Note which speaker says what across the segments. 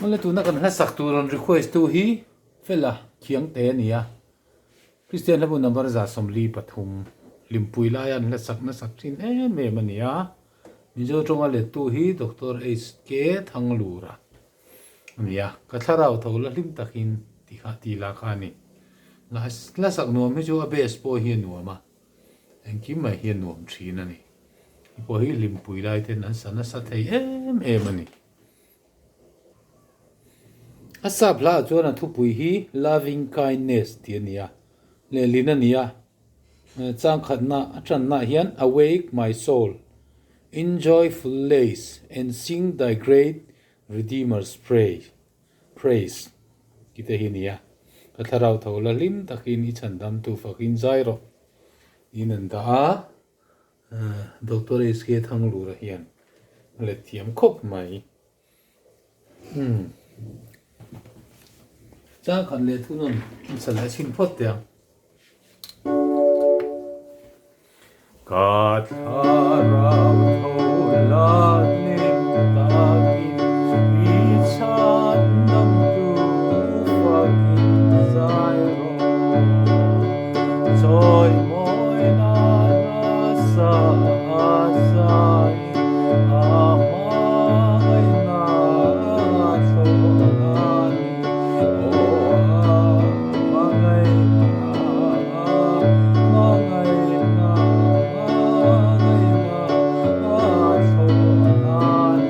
Speaker 1: Mawle tuna kan hlasak tur rawn request tu hi Fela Khiangte a ni a, Kristian hlabu number 143 hlimpui laia an hlasak nasak thin em em a ni a, Mizo tawnga lettu hi Doctor HK Thanglura a ni a, ka thlarau tho la hlim takin ti kha ti la kha a ni. Hlasak nuam hi chu a base pawh hi a nuam a. Engkim mai hi a nuam thin a ni. Hei pawh hi hlimpui lai ten an sa nasa thei em em a ni. A sap hlaah chuan a thupui hi Loving Kindness tih a ni a, lehlin a ni a. Changkhatna a tannaah hian Awake my soul, in joyful lays and sing thy great Redeemer's praise. Praise tih te hi a ni a, ka thlarau tho la hlim takin i chhandamtu fakin zai rawh tiin an dah a, Doctor HK Thanglura hian a let thiam khawp mai. Umm changkhat leh thunawn an sa leh chhin phawt teh ang. Ka thlarau tho la hlim takin i chhandamtu fakin zai rawh. Chawimawi nasa a zai a hmangaihna thlawn a ni. Aw a hmangaihna hmangaihna hmangaihna thlawn a ni.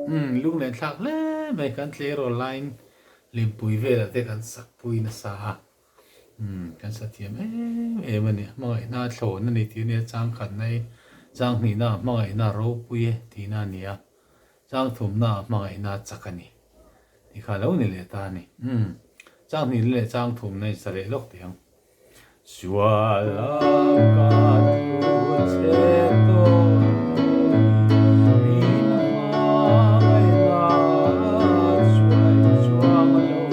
Speaker 1: Umm lunglen thlak hle mai kan tleirawl laiin hlimpui velah te kan sakpui nasa a. Umm kan sa thiam em em a ni. Hmangaihna a thlawn a ni tih a nia, chang khatna hi chang hnihna ah hmangaihna a ropui e tihna a ni a, chang thumna ah hmangaihna a chak a ni tih kha a lo ni leh ta a ni. Umm chang hnihna leh chang thumna in sa leh lawk teh ang. Suala ka thu che tawh hnu hi min hmangaihna chuai chuang lo.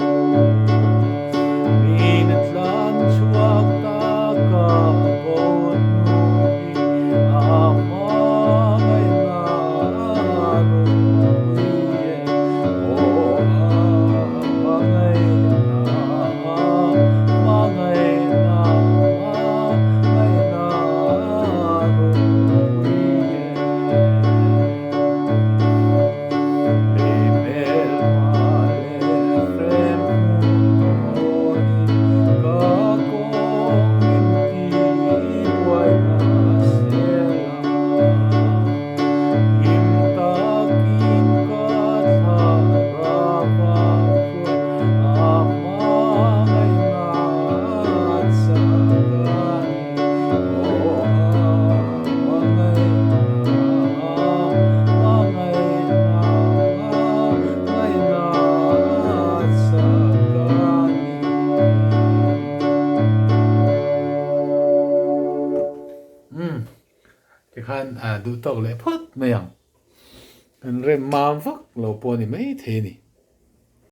Speaker 1: Min tlan chhuak ta ka bo hnu hi a hmangaihna ropui e. Aw a hmangaihna, a hmangaihna, hmangaihna ropui e. Tikhan duh tawk leh phawt mai ang. Kan rem mam vak lo pawh a ni maithei a ni.